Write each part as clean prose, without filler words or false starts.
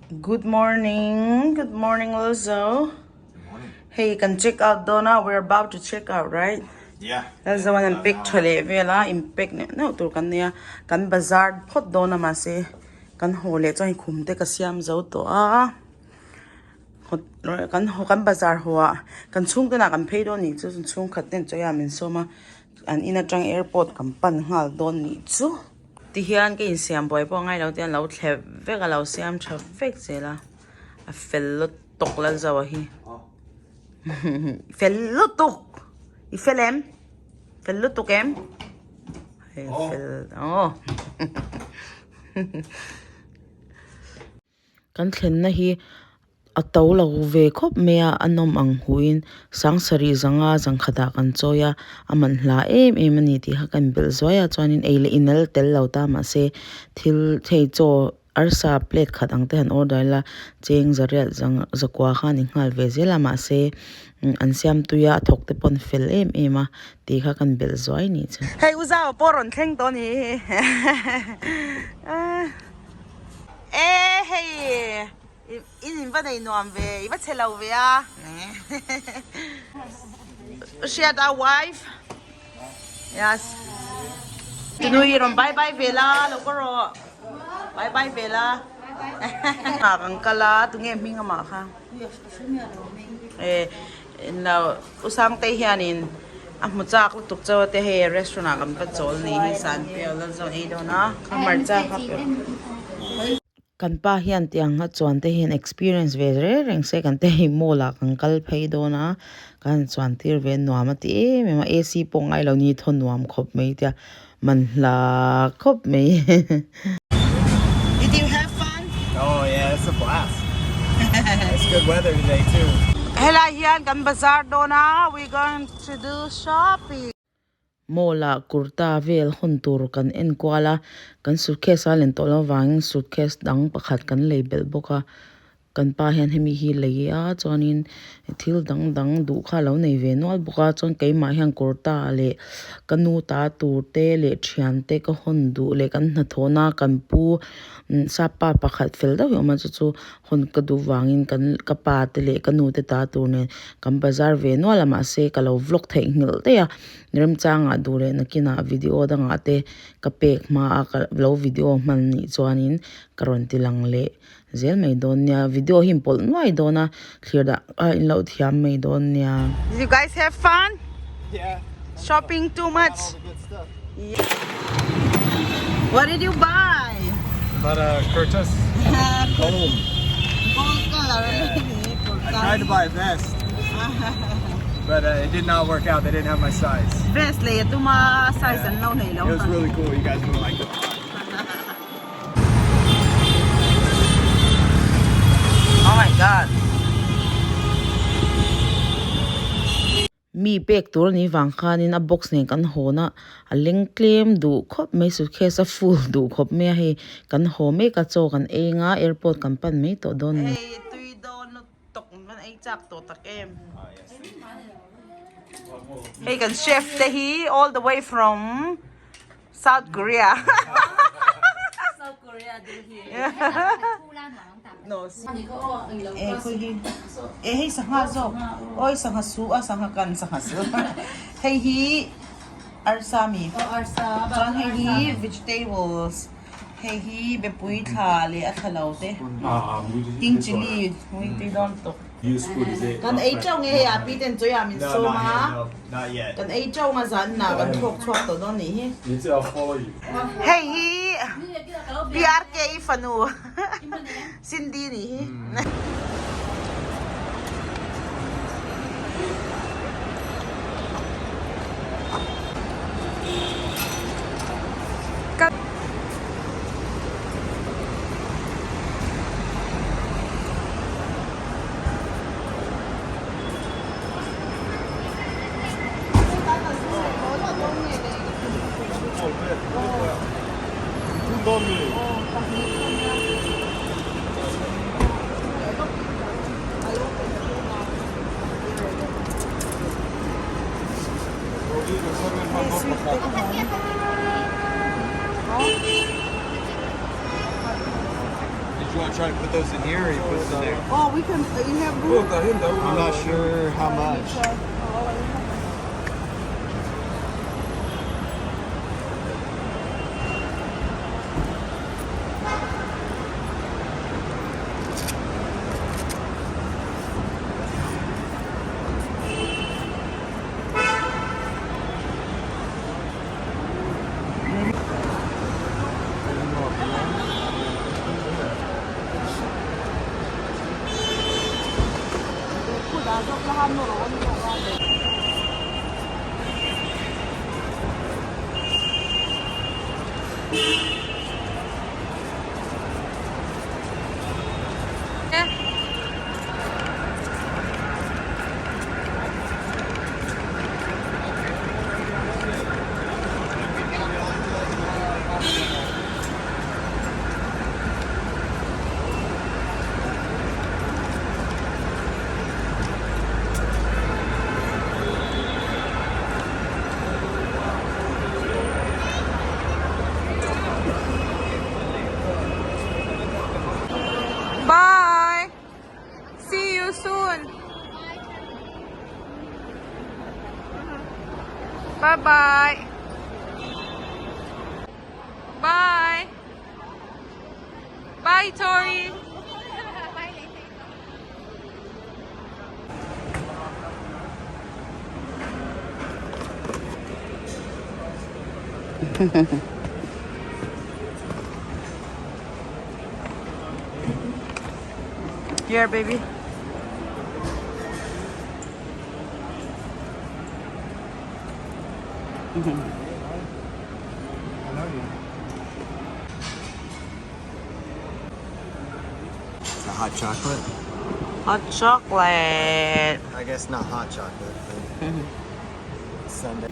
Good morning, good morning Lizzo. Hei kan check out dawn a, we're about to check out right? Yeah. Lizzo an an pack tha leh vel a, in pack neuh neuh tur kan nei a, kan bazar phawt dawn a mahse kan haw leh chuan hei khum te ka siam zo tawh a, kan haw kan bazar haw ah kan chhungte nah kan phei dawn nih chu chhungkhat ten chawi ah min sawm a, an in atang airport kan pan nghal dawn nih chu. Tihian ka insiam buai pawh a ngai lo te an lo thlep vek a lo siam tha vek zel a a fel lutuk Lalzoa hi fel lutuk i fel em fel lutuk em hei fel aw Kan thlenna hi a to lo ve khawp mai a a nawm ang huin sangsarih zanga zangkhatah kan chawi a a man hla em em a ni tih kha kan belh zuai a chuanin ei leh inal tel lo ta mahse thil hei chaw arsa plate khat ang te han order ila cheng zariat zakua kha a ni nghal ve zel a mahse an siam tui a a thawk te pawh an fel em em a tih kha kan belh zuai a nih chu. Hei u zau pawh rawn thleng tawh a ni E hei in in va nei nuam ve i va chhe lo ve a hriat a wife yes tunui rawn bye bye ve la lo ka rawh bye bye ve la ah kan kal a tunge hming amah kha e lo u sangtei hianin a hmu chak lutuk chauh a te hei restaurant ah kan va chawl ni hi sanpiau la zawn ei dawn a kha hmarcha kha pe Kan pa hian tiang a chuan te hian experience ve reng reng se kan te hei mall ah kan kal phei dawn a kan han chuan tir ve nuam a ti em em a A_C pawh ngai lo ni thaw nuam khawp mai tia man hla khawp mai. Did you have fun? Oh yeah, it's a blast. It's good weather today too. Helai hian kan bazar dawn a, we going to do shopping. Mall ah kurta vel hawn tur kan en kual a, kan suitcase a len tawh loh avangin suitcase dang pakhat kan lei belh bawk a. Kan pa hian hemi hi lei a chuanin thil dang dang duh kha a lo nei ve nual bawk a chuan keimah hian kurta leh ka nu ta tur te leh thian te ka hawn duh leh kan hnathawhna kan pu sap pa pakhat fel deuh hi a awm a chu chu hawn ka duh vangin kan ka pa te leh ka nu te ta tur nen kan bazar ve nual a mahse ka lo vlog theih nghilh daih a remchangah duh leh nakinah video dangah te ka pek hma a ka lo video hman nih chuanin ka rawn ti lang leh. Zel mai dawn nia video hi in pawlh nuai dawn a thlir dah a in lo thiam mai dawn nia. Did you guys have fun? Yeah. Shopping too much? What did you buy? Bought a kurtas. Gold. Gold color. Yeah. I tried to buy a vest. But it did not work out. They didn't have my size. Vest lei a tum a size an lo nei lo. It was really cool. You guys would like it. Oh my god. Mi pek tur anih vang khanin a box nen kan hawn a, a leng tlem duh khawp mai suitcase a full duh khawp mai a hei kan haw mek a chaw kan ei anga airport kan pan mai tawh dawn a ni. Hei tui dawn lutuk kan ei chak tawh tak em. Hei kan chef te hi all the way from South Korea. South Korea dil hi. No. E khui hi. E hei sangha zawk. Oi sangha su a sangha kan sangha su. Hei hi arsa mi. Chuan hei hi vegetables. Hei hi bepui thla leh a thla lo te. King chili mui tui dawn tawp. Kan ei teuh nge hei a pi ten chawi ah min sawm a. Kan ei teuh nga zan inah kan thawk chhuak tawh dawn nih hi. Hei hi PRK i fanu Cindy nih hi. put those in here or he puts it there. Oh, we can. You have room. I'm not sure how much. Bye. See you soon. Bye bye. Bye. Bye, Tori. Here, baby. I know you. It's a hot chocolate. Hot chocolate. I guess not hot chocolate, but Sunday.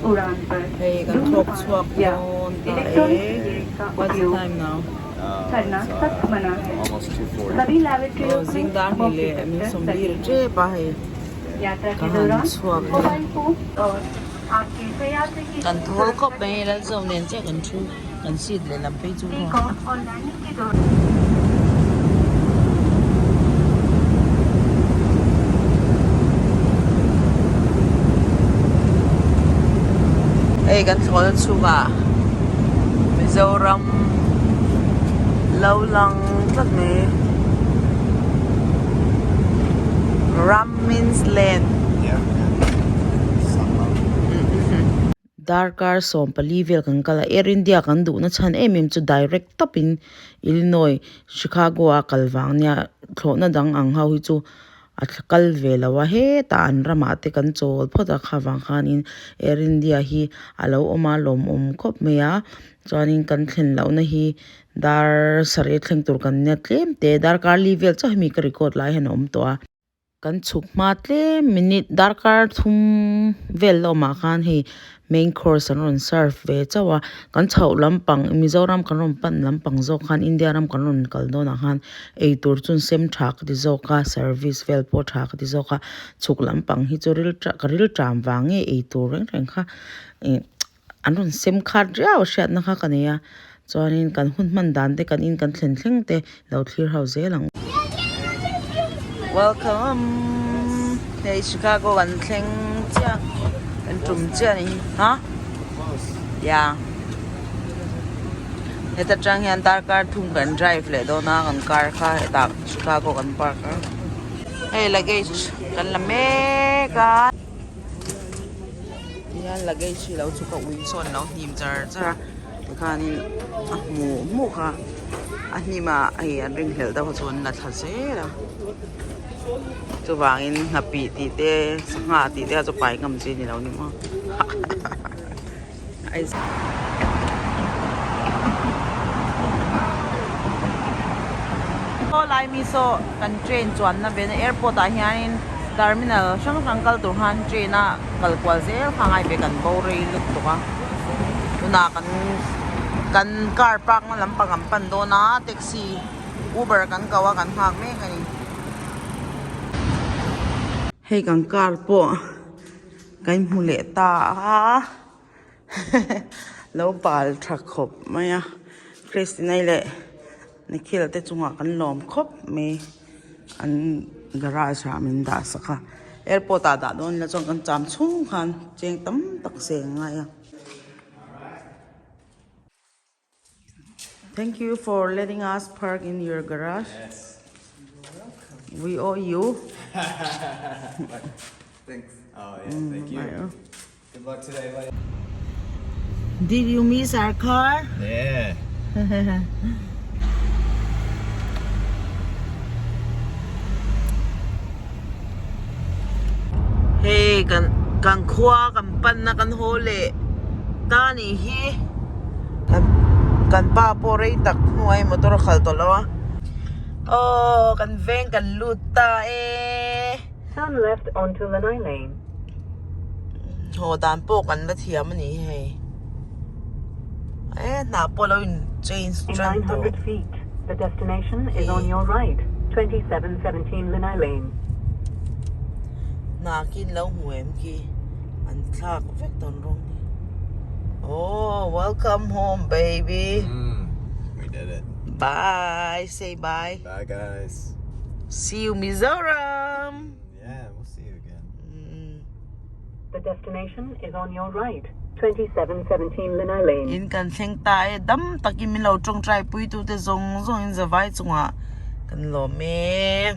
Hei, kan thlawk chhuak dawn ta e. What's the time now? Almost 2:40. Oh, zing dar hnih leh min sawmli ri tep a hei. Ka han chhuak dawn. Kan thawl khawp mai hei Lalzo nen chiah kan thu kan seat leh lam phei chu maw. Hei kan thlawhna chhungah Mizoram lo lang tlat mai Ram means land. Darkar 14 vel kan kal a, Air India kan duhna chhan em em chu direct tawpin Illinois, Chicago a kal vang nia thlawhna dang ang ho hi chu a kal ve lo a, hetah an ramah te kan chawl phawt a kha vang khanin Air India hi a lo awm a lawmawm khawp mai a, chuanin kan thlen lohna hi dar sarih thleng tur kan nia tlem te darkar li vel chauh hemi ka record lai hian a awm tawh a. Kan chhuk hma tlem minute darkar thum vel la awmah khan hei main course an rawn serve ve chauh a, kan chhoh lampang Mizoram kan rawn pan lampang zawk khan India ram kan rawn kal dawnah khan eitur chu an sem tha ka ti zawk a service vel pawh tha ka ti zawk a chhuk lampang hi chu ril ka ril ṭam vang nge eitur reng reng kha ih an rawn sem khat riau a hriatna kha ka nei a chuanin kan hun hman dan te kan in kan thlen thleng te lo thlir ho zel ang. Welcome hei Chicago kan thleng chiah kan tum chiah a ni hi ha yeah heta tang hian darkar thum kan drive leh dawn a kan car kha hetah Chicago kan park a hei luggage kan la mek a. Tihian luggage hi lo chu ka ui sawn lo hnim char char a tikhanin a hmu hmuh kha a hnim ah hei an ringhlelh deuh kha chu an la thla zel a chuvangin nghapih tih te sangha tih te kha chu pai ngam chi a ni lo ni maw. Aw lai mi saw kan train chuanna ve na airport ah hianin terminal hrang hrang kal tur khan train a kal kual zel kha ngai ve kan bo rei lutuk a tunah kan kan car park na lampang an pan dawn a taxi uber kan ko a kan nghak mek a ni. Hei kan car pawh kan hmu leh ta a. Lo bal tha khawp mai a Christina-i leh. Nikhil te chungah kan lawm khawp mai an garage ah min dah sak a airport ah dah dawn ila chuan kan cham chhung khan cheng tam tak seng a ngai a. Thank you for letting us park in your garage. Yes. We owe you. Thanks. Oh yeah, thank you. Good luck today, buddy. Did you miss our car? Yeah. Hei kan kan khua kan panna kan haw leh ta nih hi kan kan pa pawh rei tak hnuai motor a khalh tawh lo a aw kan veng kan lut ta e. Turn left onto Lanai Lane. Haw dan pawh kan la thiam a ni hei e hnah pawh lo in change In tan tawh. 900 feet, the destination is on your right, 2717 Lanai Lane. Hna khi in lo hmu em khi an thlak vek dawn rawng hi oh welcome home baby Mm, we did it. Bye say bye. Bye guys. See you Mizoram. Yeah, we'll see you again. The destination is on your right, 2717 Lanai Lane. In kan thleng ta e dam takin min lo tawngtai pui tute zawng zawng in zavai chungah kan lawm e.